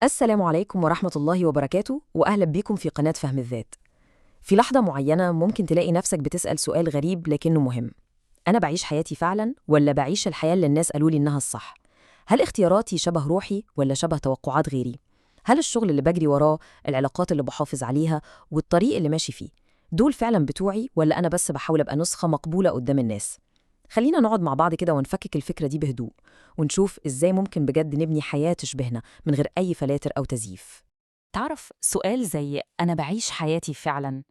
السلام عليكم ورحمة الله وبركاته، وأهلا بيكم في قناة فهم الذات. في لحظة معينة ممكن تلاقي نفسك بتسأل سؤال غريب لكنه مهم: أنا بعيش حياتي فعلا ولا بعيش الحياة اللي الناس قالوا لي إنها الصح؟ هل اختياراتي شبه روحي ولا شبه توقعات غيري؟ هل الشغل اللي بجري وراه، العلاقات اللي بحافظ عليها، والطريق اللي ماشي فيه، دول فعلا بتوعي ولا أنا بس بحاول أبقى نسخة مقبولة قدام الناس؟ خلينا نقعد مع بعض كده ونفكك الفكرة دي بهدوء، ونشوف إزاي ممكن بجد نبني حياة تشبهنا من غير أي فلاتر أو تزييف. تعرف، سؤال زي أنا بعيش حياتي فعلا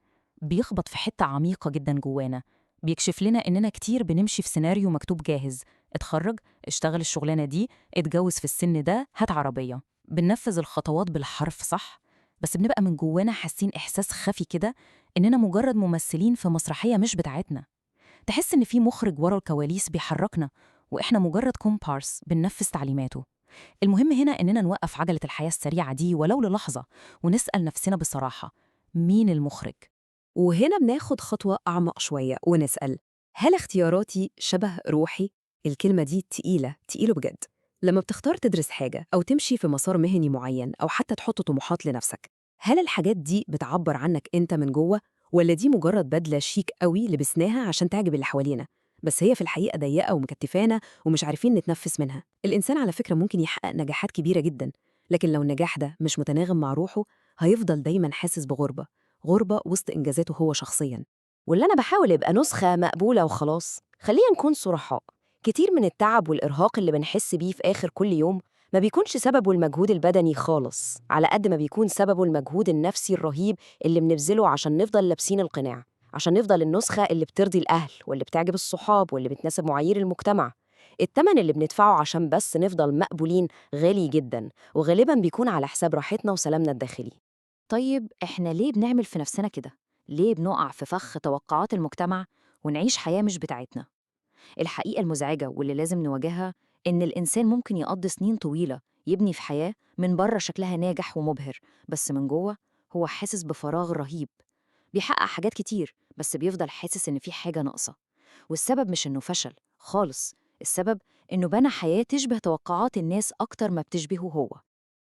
بيخبط في حتة عميقة جدا جوانا. بيكشف لنا إننا كتير بنمشي في سيناريو مكتوب جاهز: اتخرج، اشتغل الشغلانة دي، اتجوز في السن ده، هات عربية. بننفذ الخطوات بالحرف صح، بس بنبقى من جوانا حاسين إحساس خفي كده إننا مجرد ممثلين في مسرحية مش بتاعتنا. تحس إن في مخرج ورا الكواليس بيحركنا، وإحنا مجرد كومبارس بننفذ تعليماته. المهم هنا إننا نوقف عجلة الحياة السريعة دي ولو للحظة، ونسأل نفسنا بصراحة: مين المخرج؟ وهنا بناخد خطوة أعمق شوية ونسأل: هل اختياراتي شبه روحي؟ الكلمة دي تقيلة تقيلة بجد. لما بتختار تدرس حاجة أو تمشي في مسار مهني معين أو حتى تحط طموحات لنفسك، هل الحاجات دي بتعبر عنك أنت من جوه، ولا دي مجرد بدلة شيك قوي لبسناها عشان تعجب اللي حوالينا، بس هي في الحقيقة ضيقة ومكتفانا ومش عارفين نتنفس منها؟ الإنسان على فكرة ممكن يحقق نجاحات كبيرة جدا، لكن لو النجاح ده مش متناغم مع روحه هيفضل دايما حاسس بغربة، غربة وسط إنجازاته هو شخصيا. واللي أنا بحاول أبقى نسخة مقبولة وخلاص. خلينا نكون صرحاء، كتير من التعب والإرهاق اللي بنحس بيه في آخر كل يوم ما بيكونش سببه المجهود البدني خالص، على قد ما بيكون سببه المجهود النفسي الرهيب اللي بنبذله عشان نفضل لابسين القناع، عشان نفضل النسخة اللي بترضي الأهل واللي بتعجب الصحاب واللي بتناسب معايير المجتمع. التمن اللي بندفعه عشان بس نفضل مقبولين غالي جدا، وغالبا بيكون على حساب راحتنا وسلامنا الداخلي. طيب إحنا ليه بنعمل في نفسنا كده؟ ليه بنقع في فخ توقعات المجتمع ونعيش حياة مش بتاعتنا؟ الحقيقة المزعجة واللي لازم نواجهها إن الإنسان ممكن يقضي سنين طويلة يبني في حياة من بره شكلها ناجح ومبهر، بس من جوه هو حاسس بفراغ رهيب. بيحقق حاجات كتير بس بيفضل حاسس إن في حاجة ناقصة. والسبب مش إنه فشل خالص، السبب إنه بنى حياة تشبه توقعات الناس أكتر ما بتشبهه هو.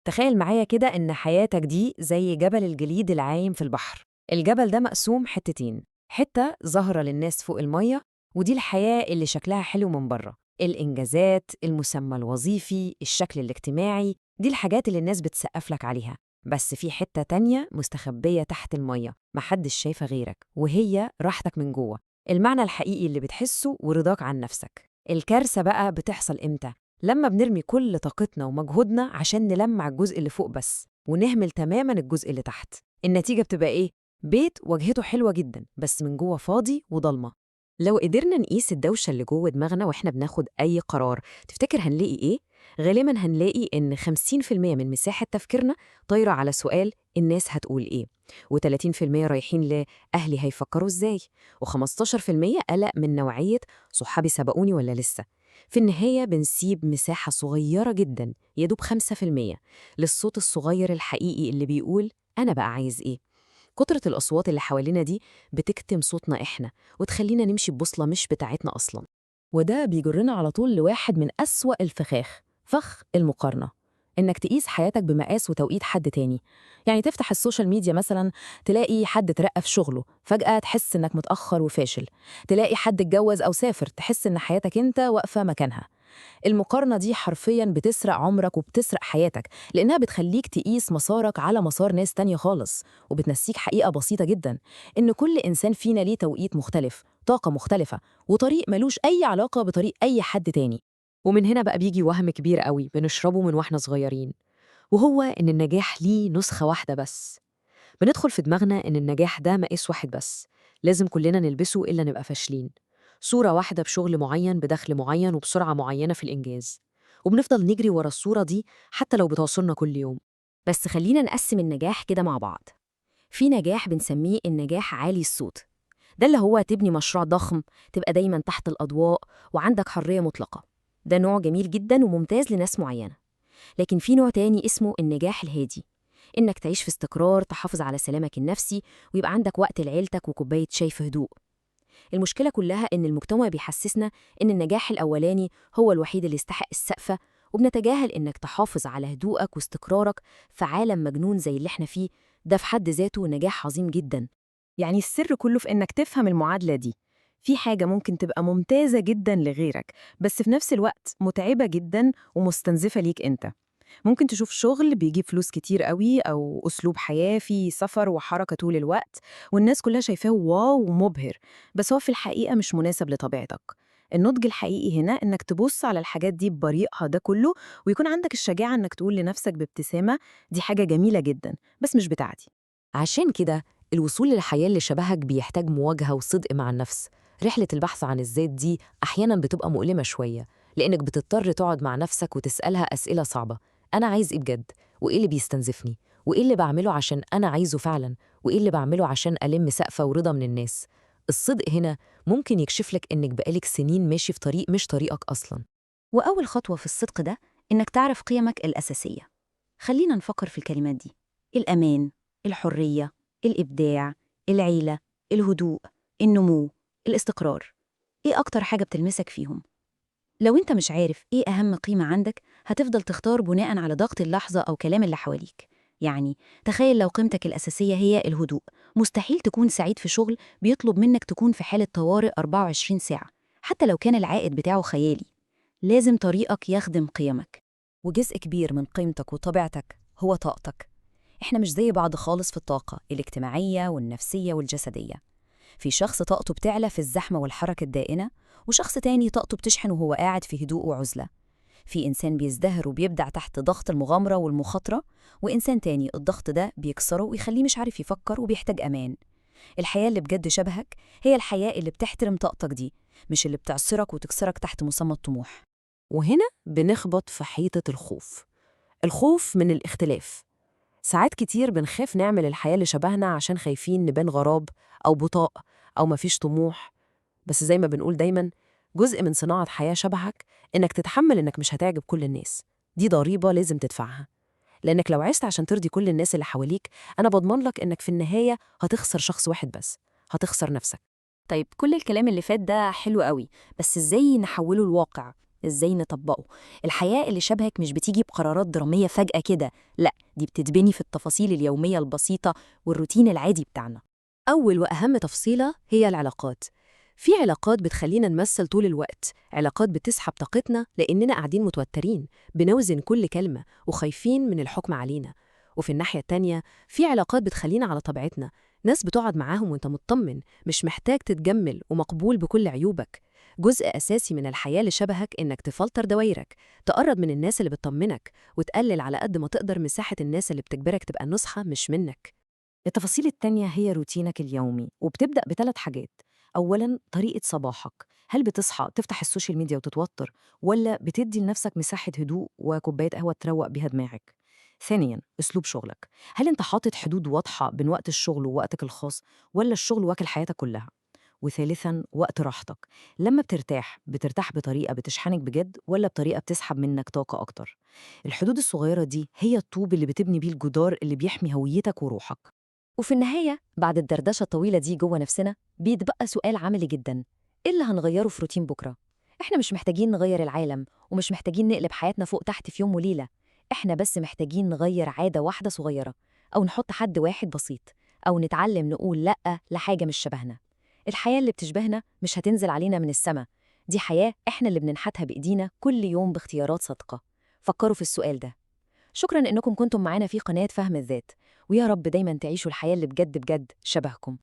تخيل معايا كده إن حياتك دي زي جبل الجليد العايم في البحر. الجبل ده مقسوم حتتين، حتة ظاهرة للناس فوق المية، ودي الحياة اللي شكلها حلو من بره، الإنجازات، المسمى الوظيفي، الشكل الاجتماعي، دي الحاجات اللي الناس بتسقف لك عليها. بس في حتة تانية مستخبية تحت المية، محدش شايفها غيرك، وهي راحتك من جوه، المعنى الحقيقي اللي بتحسه ورضاك عن نفسك. الكارثة بقى بتحصل إمتى؟ لما بنرمي كل طاقتنا ومجهودنا عشان نلمع الجزء اللي فوق بس، ونهمل تماماً الجزء اللي تحت. النتيجة بتبقى إيه؟ بيت واجهته حلوة جداً بس من جوه فاضي وضلمة. لو قدرنا نقيس الدوشة اللي جوه دماغنا وإحنا بناخد أي قرار، تفتكر هنلاقي إيه؟ غالباً هنلاقي إن 50% من مساحة تفكيرنا طايرة على سؤال الناس هتقول إيه، و30% رايحين لأهلي هيفكروا إزاي، و15% قلق من نوعية صحابي سبقوني ولا لسه. في النهاية بنسيب مساحة صغيرة جداً، يدوب 5%، للصوت الصغير الحقيقي اللي بيقول أنا بقى عايز إيه. كترة الأصوات اللي حوالينا دي بتكتم صوتنا إحنا وتخلينا نمشي ببوصلة مش بتاعتنا أصلاً. وده بيجرنا على طول لواحد من أسوأ الفخاخ، فخ المقارنة. إنك تقيس حياتك بمقاس وتوقيت حد تاني. يعني تفتح ال social media مثلا، تلاقي حد ترقى في شغله، فجأة تحس إنك متأخر وفاشل. تلاقي حد اتجوز أو سافر، تحس إن حياتك أنت واقفة مكانها. المقارنة دي حرفياً بتسرق عمرك وبتسرق حياتك، لأنها بتخليك تقيس مسارك على مسار ناس تانية خالص، وبتنسيك حقيقة بسيطة جداً، إن كل إنسان فينا ليه توقيت مختلف، طاقة مختلفة، وطريق ملوش أي علاقة بطريق أي حد تاني. ومن هنا بقى بيجي وهم كبير قوي بنشربه من واحنا صغيرين، وهو إن النجاح ليه نسخة واحدة بس. بندخل في دماغنا إن النجاح ده مقياس واحد بس، لازم كلنا نلبسه إلا نبقى فاشلين. صورة واحدة بشغل معين، بدخل معين، وبسرعة معينة في الإنجاز، وبنفضل نجري ورا الصورة دي حتى لو بتوصلنا كل يوم. بس خلينا نقسم النجاح كده مع بعض. في نجاح بنسميه النجاح عالي الصوت، ده اللي هو تبني مشروع ضخم، تبقى دايما تحت الأضواء وعندك حرية مطلقة. ده نوع جميل جدا وممتاز لناس معينة. لكن في نوع تاني اسمه النجاح الهادي، إنك تعيش في استقرار، تحافظ على سلامك النفسي، ويبقى عندك وقت لعيلتك وكوباية شاي في هدوء. المشكلة كلها إن المجتمع بيحسسنا إن النجاح الأولاني هو الوحيد اللي يستحق السقفة، وبنتجاهل إنك تحافظ على هدوءك واستقرارك في عالم مجنون زي اللي احنا فيه، ده في حد ذاته نجاح عظيم جدا. يعني السر كله في إنك تفهم المعادلة دي. في حاجة ممكن تبقى ممتازة جدا لغيرك، بس في نفس الوقت متعبة جدا ومستنزفة ليك أنت. ممكن تشوف شغل بيجيب فلوس كتير قوي، أو أسلوب حياة فيه سفر وحركة طول الوقت، والناس كلها شايفاه واو ومبهر، بس هو في الحقيقة مش مناسب لطبيعتك. النضج الحقيقي هنا إنك تبص على الحاجات دي ببريقها ده كله، ويكون عندك الشجاعة إنك تقول لنفسك بابتسامة: دي حاجة جميلة جدا، بس مش بتاعتي. عشان كده الوصول للحياة اللي شبهك بيحتاج مواجهة وصدق مع النفس. رحلة البحث عن الذات دي أحياناً بتبقى مؤلمة شوية، لأنك بتضطر تقعد مع نفسك وتسألها أسئلة صعبة. أنا عايز إيه بجد؟ وإيه اللي بيستنزفني؟ وإيه اللي بعمله عشان أنا عايزه فعلاً؟ وإيه اللي بعمله عشان ألم سقفة ورضا من الناس؟ الصدق هنا ممكن يكشف لك إنك بقالك سنين ماشي في طريق مش طريقك أصلاً. وأول خطوة في الصدق ده إنك تعرف قيمك الأساسية. خلينا نفكر في الكلمات دي: الأمان، الحرية، الإبداع، العيلة، الهدوء، النمو، الاستقرار. إيه أكتر حاجة بتلمسك فيهم؟ لو أنت مش عارف إيه أهم قيمة عندك، هتفضل تختار بناء على ضغط اللحظة أو كلام اللي حواليك. يعني تخيل لو قيمتك الأساسية هي الهدوء، مستحيل تكون سعيد في شغل بيطلب منك تكون في حالة طوارئ 24 ساعة، حتى لو كان العائد بتاعه خيالي. لازم طريقك يخدم قيمك. وجزء كبير من قيمتك وطبيعتك هو طاقتك. إحنا مش زي بعض خالص في الطاقة الاجتماعية والنفسية والجسدية. في شخص طاقته بتعلى في الزحمة والحركة الدائنة، وشخص تاني طاقته بتشحن وهو قاعد في هدوء وعزلة. في إنسان بيزدهر وبيبدع تحت ضغط المغامرة والمخاطرة، وإنسان تاني الضغط ده بيكسره ويخليه مش عارف يفكر وبيحتاج أمان. الحياة اللي بجد شبهك هي الحياة اللي بتحترم طاقتك دي، مش اللي بتعصرك وتكسرك تحت مسمى الطموح. وهنا بنخبط في حيطة الخوف، الخوف من الاختلاف. ساعات كتير بنخاف نعمل الحياة اللي شبهنا عشان خايفين نبان غراب أو بطاء أو مفيش طموح. بس زي ما بنقول دايماً، جزء من صناعة حياة شبهك إنك تتحمل إنك مش هتعجب كل الناس. دي ضريبة لازم تدفعها، لأنك لو عشت عشان ترضي كل الناس اللي حواليك، أنا بضمن لك إنك في النهاية هتخسر شخص واحد بس، هتخسر نفسك. طيب كل الكلام اللي فات ده حلو قوي، بس إزاي نحوله لواقع؟ إزاي نطبقه؟ الحياة اللي شبهك مش بتيجي بقرارات درامية فجأة كده، لا، دي بتتبني في التفاصيل اليومية البسيطة والروتين العادي بتاعنا. أول وأهم تفصيلة هي العلاقات. في علاقات بتخلينا نمثل طول الوقت، علاقات بتسحب طاقتنا لأننا قاعدين متوترين، بنوزن كل كلمة وخايفين من الحكم علينا. وفي الناحية التانية في علاقات بتخلينا على طبيعتنا، ناس بتقعد معاهم وانت مطمن، مش محتاج تتجمل ومقبول بكل عيوبك. جزء أساسي من الحياة اللي شبهك إنك تفلتر دوايرك، تقرب من الناس اللي بتطمنك، وتقلل على قد ما تقدر مساحة الناس اللي بتجبرك تبقى نسخة مش منك. التفاصيل التانية هي روتينك اليومي، وبتبدأ بثلاث حاجات. أولاً طريقة صباحك، هل بتصحى تفتح ال social media وتتوتر، ولا بتدي لنفسك مساحة هدوء وكوباية قهوة تروق بيها دماغك؟ ثانياً أسلوب شغلك، هل أنت حاطط حدود واضحة بين وقت الشغل ووقتك الخاص، ولا الشغل واكل حياتك كلها؟ وثالثاً وقت راحتك، لما بترتاح بترتاح بطريقة بتشحنك بجد، ولا بطريقة بتسحب منك طاقة أكتر؟ الحدود الصغيرة دي هي الطوب اللي بتبني بيه الجدار اللي بيحمي هويتك وروحك. وفي النهاية بعد الدردشة الطويلة دي جوه نفسنا بيتبقى سؤال عملي جدا: إيه اللي هنغيره في روتين بكرة؟ إحنا مش محتاجين نغير العالم، ومش محتاجين نقلب حياتنا فوق تحت في يوم وليلة. إحنا بس محتاجين نغير عادة واحدة صغيرة، أو نحط حد واحد بسيط، أو نتعلم نقول لأ لحاجة مش شبهنا. الحياة اللي بتشبهنا مش هتنزل علينا من السما، دي حياة إحنا اللي بننحتها بإيدينا كل يوم باختيارات صادقة. فكروا في السؤال ده. شكراً إنكم كنتم معانا في قناة فهم الذات، ويا رب دايماً تعيشوا الحياة اللي بجد بجد شبهكم.